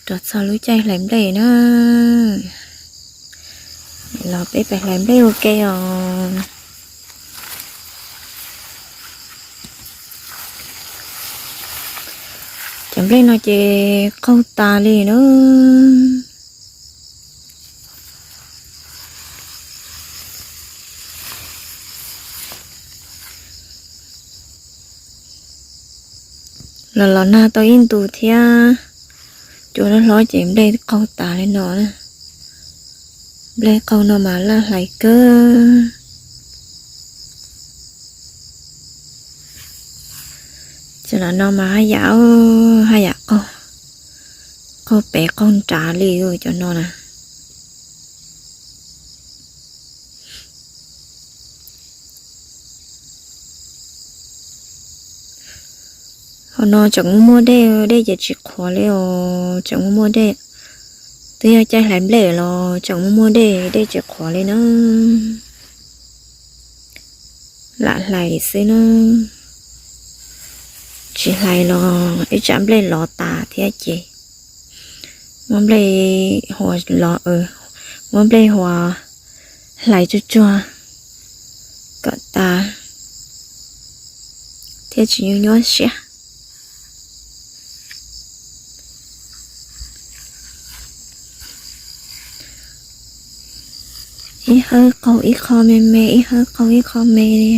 Rov txog lub caij hlais nplej na, los peb pais hlais nplej ua ke os. Cov nplej no ces qaug tas li na. Los los nag tau ib ntus thiab, cua hlob hlob ces nplej qaug tas li no na. Nplej qaug no mas laj hlais kawg. Cov no mas haj yam, haj yam qaug, qaug pem qaug nrad li cov no na. Qhov no tseem muaj muaj dej, dej ces tsis qhuav li os, tseem muaj muaj dej. Twb yog caij hlais nplej los tseem muaj muaj dej, dej tsis qhuav li na. Lam hlais xwb na, tsis hlais los ib tsam nplej lov tas thiab ces muab nplej hua lov, muab nplej hua hlais tsuag tsuag kom tas thiab tsis nyuaj nyuaj siab. Ib hawb qaug ib qho me me, ib hawb qaug ib qho me li.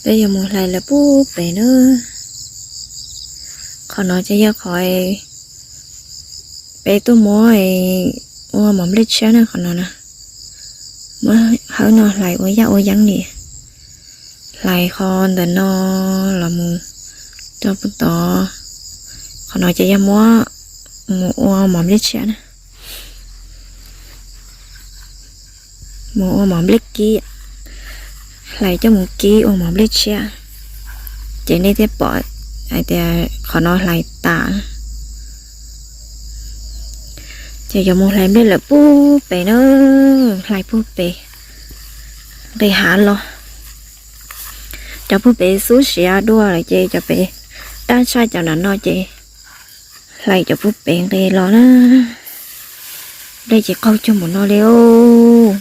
Peb yuav mus hlais lawm pub pem na. Qhov no ces yog qhov peb tuaj muab ua mov nplej tshiab na, qhov no na. Muab hawb no hlais ua yaj ua yeeb li. Hlais qhov ntawm no los mus rau pem tod. Qhov no ces yog muab mus ua mov nplej tshiab na. Mus ua mov nplej kib, hlais coj mus kib ua mov nplej tshiab. Ces nej thiaj pom hais tias qhov no hlais tas. Ces yuav mus hlais nplej lawm pub pem na, hlais pub pem nqis hav los. Cov pub pem xub siav dua lawm ces cov pem daj tshaj cov nram no ces hlais cov pub pem nqis los na. Nplej ces qaug cuag npaum no li os.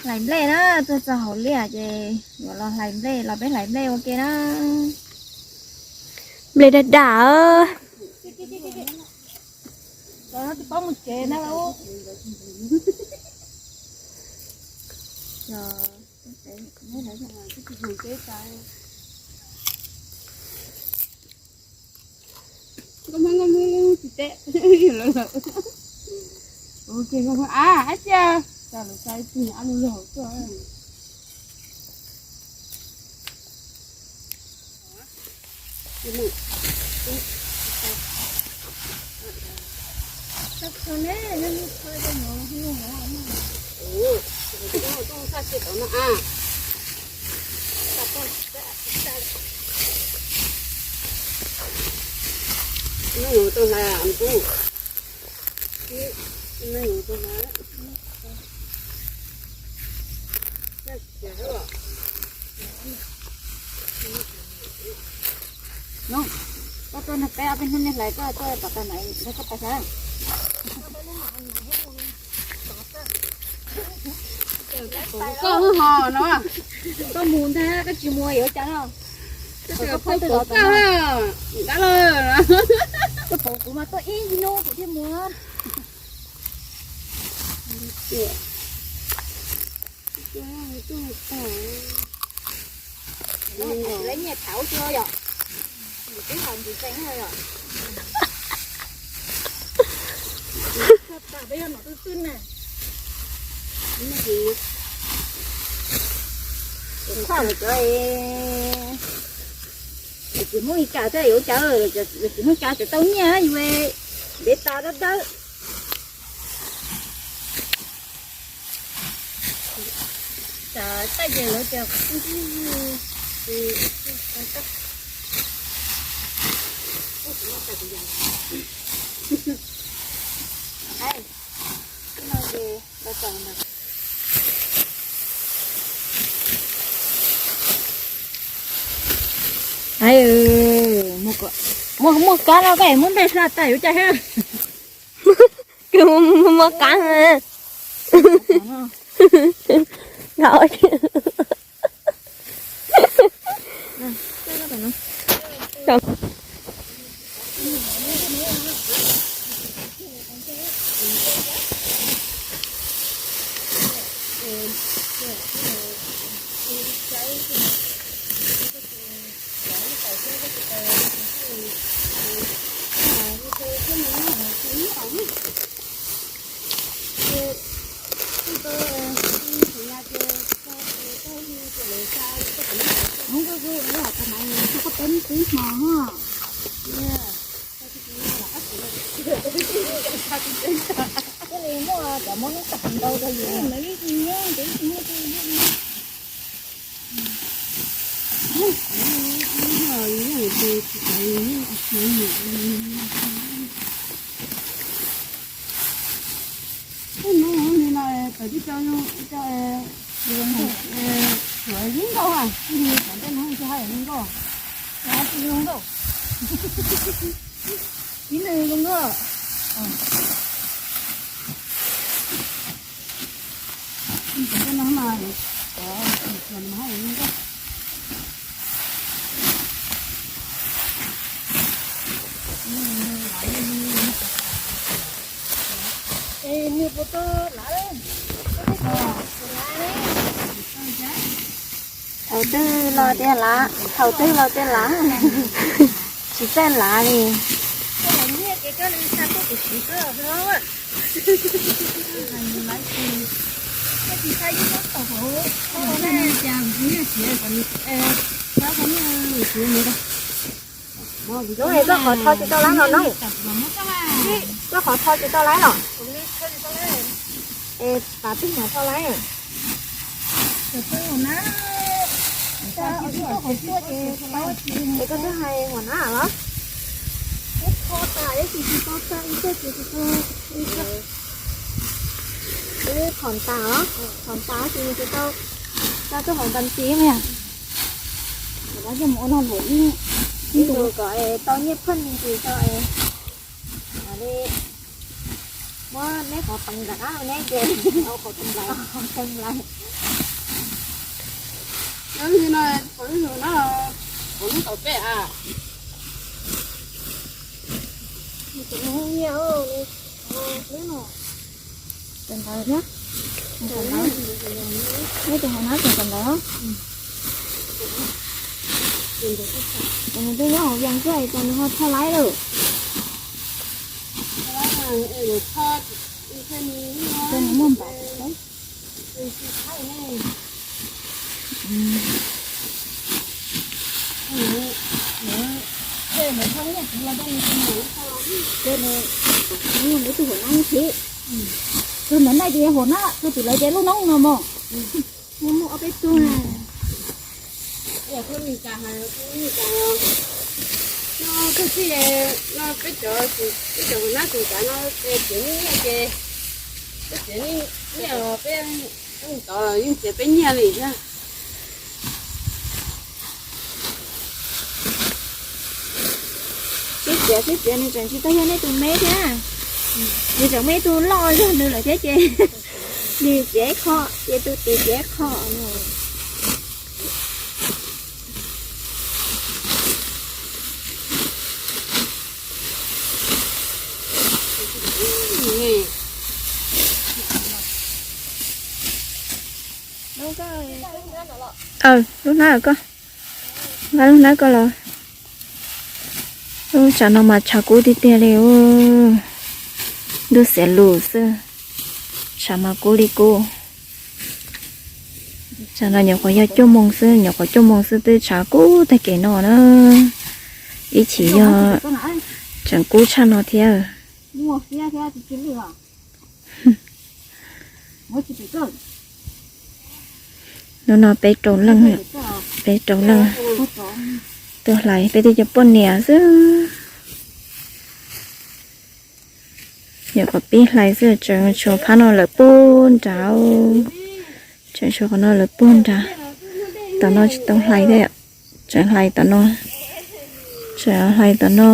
Hlais nplej na, tuaj txog hauv liaj ces yuav los hlais nplej, los peb hlais nplej ua ke na. Nplej daj daj. Koj tuaj nrog peb ob peb hnub nej hlais, koj tuaj tom tag na, koj pais xwb. Koj ho no, koj mus ntag, koj tsis mus yuav cas no. Koj phob twg los tom no. Koj pom kuv mas tuaj ib hnub kuv thiaj mus. Lawv nyiam thaum ua cuag yom, twb haus ntsis tsees yom. Peb yog nom twg twg na. Khoj lawm cov, Tsis muaj ib kas thiab yuav cas, tsis muaj kas tsis tau nyiaj yuav ntev tas dawb dawb. Tsam taj ces lawv tias qhov tub tib Muaj kab no koj muab nplej sab tas yuav cas thiab. Koj muaj kab. Tej no li no, tawm tib co, tsuav ib nkauj, tib ntawm no tsis haj yam li nkauj, tsis zoo nkauj, ib nws zoo nkauj. Thaum twg los tias lav, thaum twg los tias lav, tsis txawj lav li. Hnub es koj qhov tho tsis tau laib los no, koj qhov tho tsis tau laib los, es tav twg mam tho laib? Es koj twb hais huam nab los? Wb thom tas os, thom tas ces tsis tau, tau tuaj hauv npas txiv mas. Ua no luam ib, ib ntus kom tau nyiaj phaj ntsis tau. Muab neb qhov peev nram qab neb ces, qhov peev lawm. Yog li no, pom ib ntus no, pom lub tau peb a. Tawm ntawd thiab. Neb tus hauv nab tseem tawm ntawd. Nws twb nyob hauv yas xwb es cas nws ho tho laib lawm? Ces nws muaj npaum. Ces nws, nws tus hauv nab thiab. Tus ntawd na ces hauv nab, tus twg lawv ces lub noob no mog. Muaj muaj ob peb tug. No peb txiv, no peb cov, peb cov hauv nab tus kav no ces txiav nyiaj ces, peb txiav nyiaj los peb tov los yeej txiav peb nyiaj li thiab. Sib txiav sib txiav nws tseem tsis tau yog nej tus me thiab. Nws tseem muaj ib tug loj zog nws lawm thiab ces nws txiav ib qho ces tus tid txiav ib qho no. Aw, lub hnab koj, nqa lub hnab koj los. Tsam no mas tshav kub tiag tiag li. Ntuj xiav lus xwb, tshav mas kub li kub. Tsam no nyuam qhuav yog cuaj moos xwb, nyuam qhuav cuaj moos xwb twb tshav kub tag kev no na. Ib chim yog tseem kub tshaj no thiab. Hnub no peb rau leej, peb rau leej tuaj hlais, peb twb cov poj niam xwb. Nyuam qhuav pib hlais xwb, tseem tshuav phab no lawv puag nrad, tseem tshuav qhov no lawv puag nrad. Tom no tsis tau hlais thiab, tseem hlais tom no, tseem hlais tom no,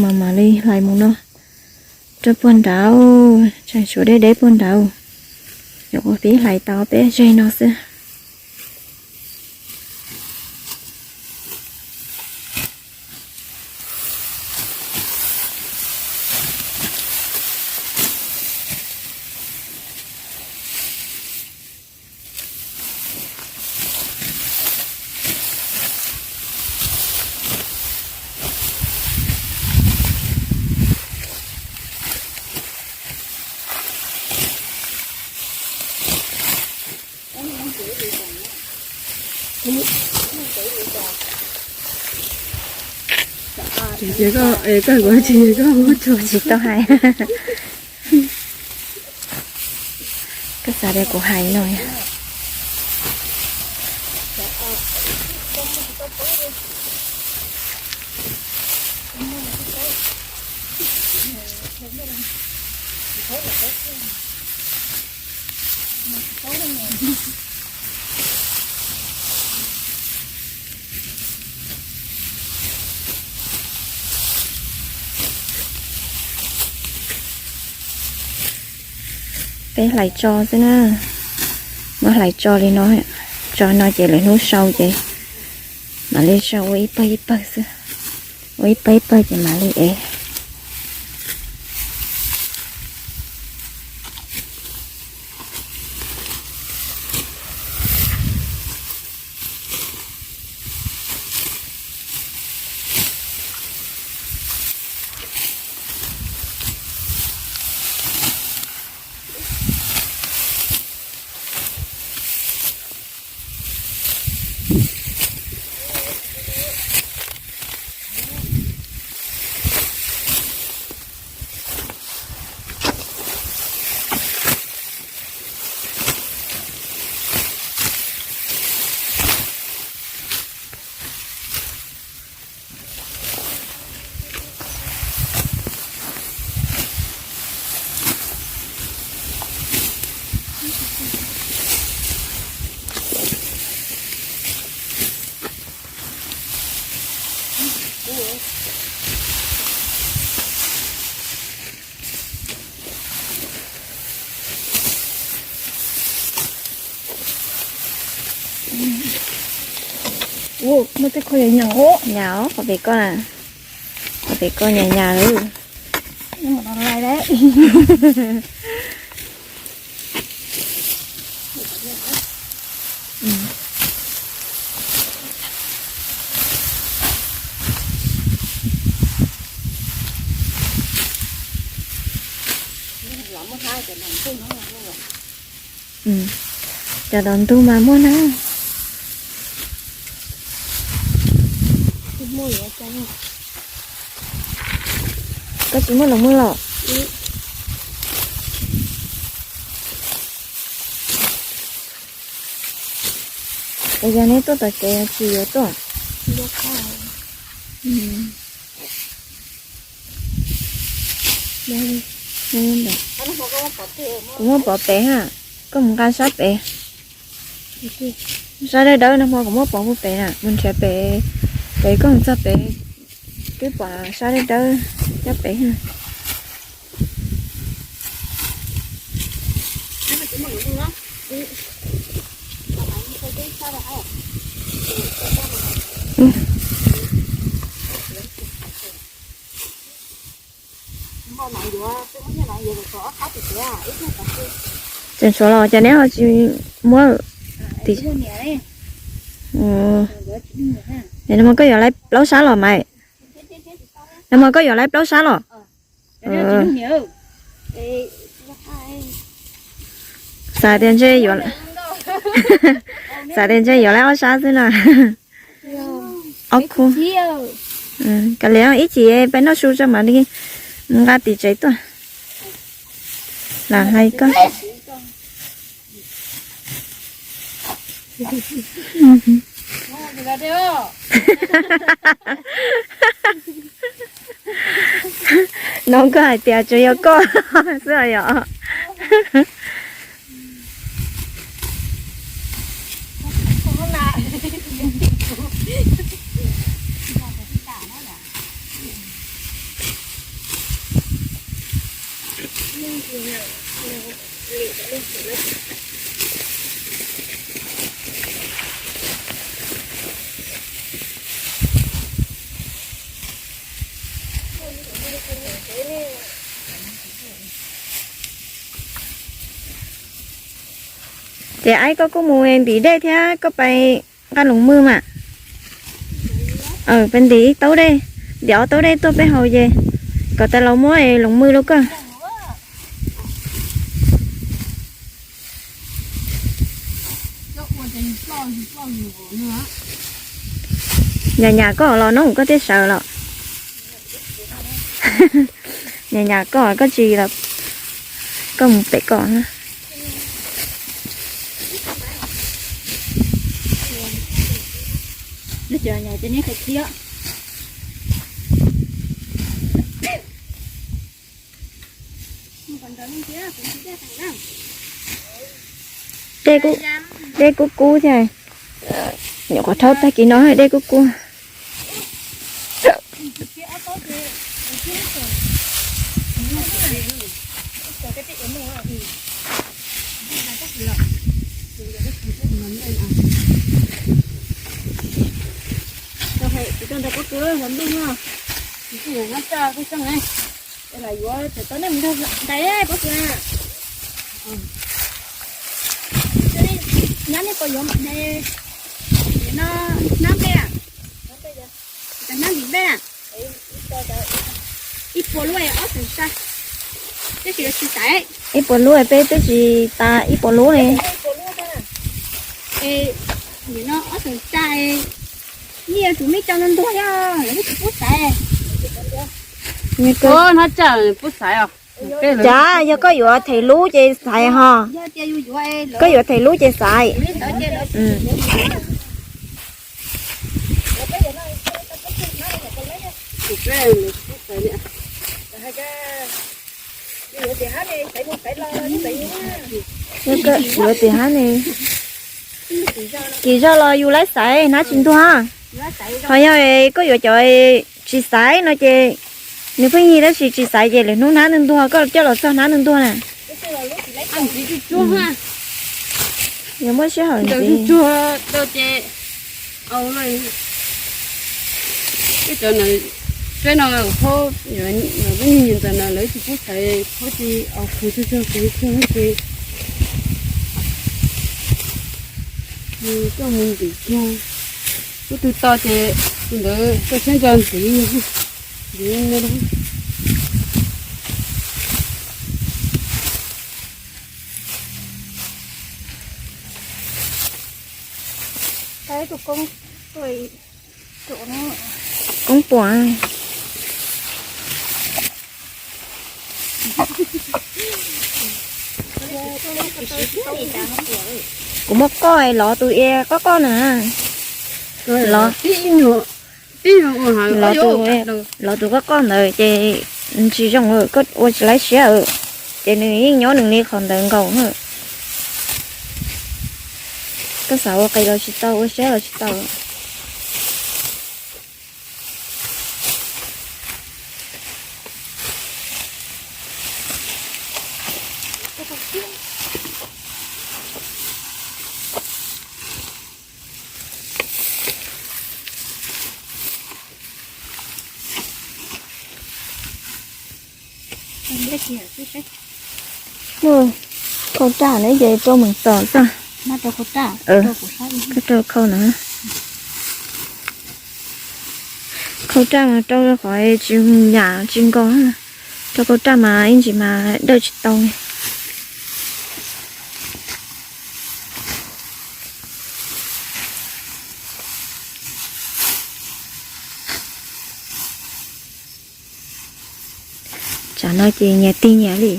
mas mam li hlais mus no. Rau puag nrad, tseem tshuav deb deb puag nrad. Nyuam qhuav pib hlais tau peb zeg no xwb. Tsis tau hais. Koj xav tias kuv hais no. Peb hlais tso xwb na, muab hlais tso li no, tso no ces lwm hnub sau ces mam li sau ua ib pawg ib pawg xwb, ua ib pawg ib pawg ces mam li ev. Muaj tej qho nyas nyas os. Nyas os, qhov pem koj na. Qhov pem koj nyas nyas lawm. Cov tom ntug mas muaj na. Koj tsis muaj los muaj los. Es yog neb tuaj tom kev tsis yuav tuaj? Kuv muab pov pem ha, koj mus nqa sab pem. Sab dawb dawb no hmo kuv muab pov puag pem na, mus nrhiav pem, pem koj mus txog pem twb pom sab dawb dawb nyob pem. Tseem tshuav los cas neb ho tsis muab? Nag hmo koj yuav lawv plaub sab los mas. Nag hmo koj yuav lawv plaub sab los. Xav tias ntshe yuav, xav tias ntshe yuav lawv ob sab xwb na. Ob khub. Kav liam ib chim peb noj su tso mam li mus nqa tim tsev tuaj. Lam hais koj. No koj hais tias tsuas yog koj xwb yom. Ces aib koj kuj mus ntim dej thiab koj pais nqa loos mws mas. Pais ntim ib taub dej, ntim ob taub dej tuaj peb haus ces kom tas los muab loos mws rau koj. Nyam nyam koj los no koj thiaj sawv los. Nyam nyam koj koj tsis los koj mus pem koj. Dej kub kub thiab. Nyuam qhuav rhaub tag kis no dej kub kub. Nyab nej puas yuav no hnab nplej, hnab ntim nplej na? Ib puas lub ob xees tsa, ib puas lub peb twb tsis tas ib puas lub ne. No ob xees tsa, nej yuav tsum muab coj ntuag thiab lawv twb tsis pub xaiv. Hnab tsa pub xaiv os. Cas yog koj yuav them lub ces xaiv ho. Koj yuav them lub ces xaiv. Yuav tim hab ne, kis zog los yus laib xaiv hnab tsis ntuag. Ho yog koj yuav cov tsis xaiv no ces nws pheej yig tab sis tsis xaiv ces lwm hnub hnab ntuag ntuag koj coj los txog hnab ntuag ntuag na. Yuav muab sij hawm ntxiv. Cov no, peb nyuag ntawm no lawv tsis pub xaiv, pub ces au khwv tsuag tsuag xaiv tsuag ces koj mus ntim kiag. Lub twg to ces tus ntawd koj siab ntso ntim. Ntim. Koob puas. Kuv muab koj lov tus e qoj qoj na. Lov, lov tus qoj qoj ntawd ces tsis zoo, koj ua tsis laib siab, ces nws yeej nyob nws li qhov ntawd nkaus. Koj xav ua qe los tsis tau, ua siab los tsis tau. Muaj khau raj ne ces rau meem tom txog. Koj rau khau no. Khau raj mas rau qhov tsis nyam tsis nkos, rau khau raj mas ib ntsis mas dawj tsis tau. Tsam no ces nyias tig nyias li.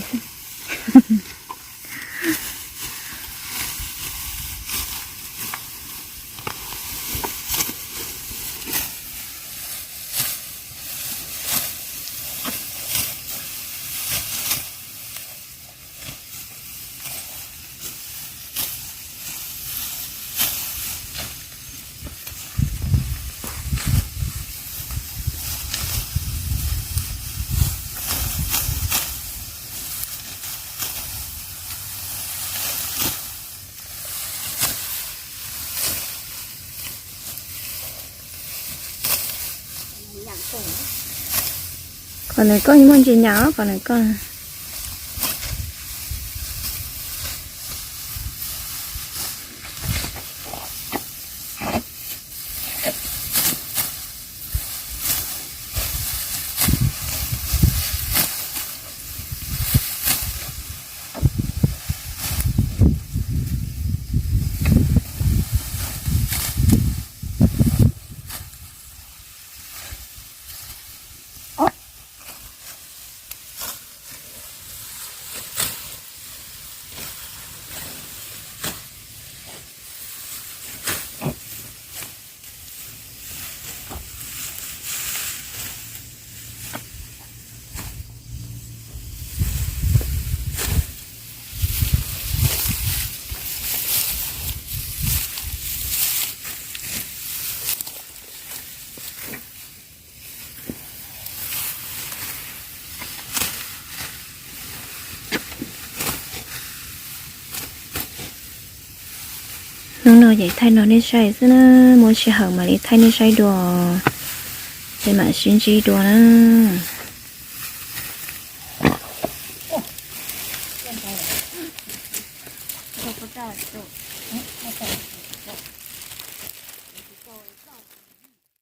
Qhov ntawm koj muaj ntsis nyam, qhov ntawm koj. Hnub no ces thaij no nej saib xwb na, muaj sij hawm mam li thaij nej saib dua, ces mam sib ntsib dua na.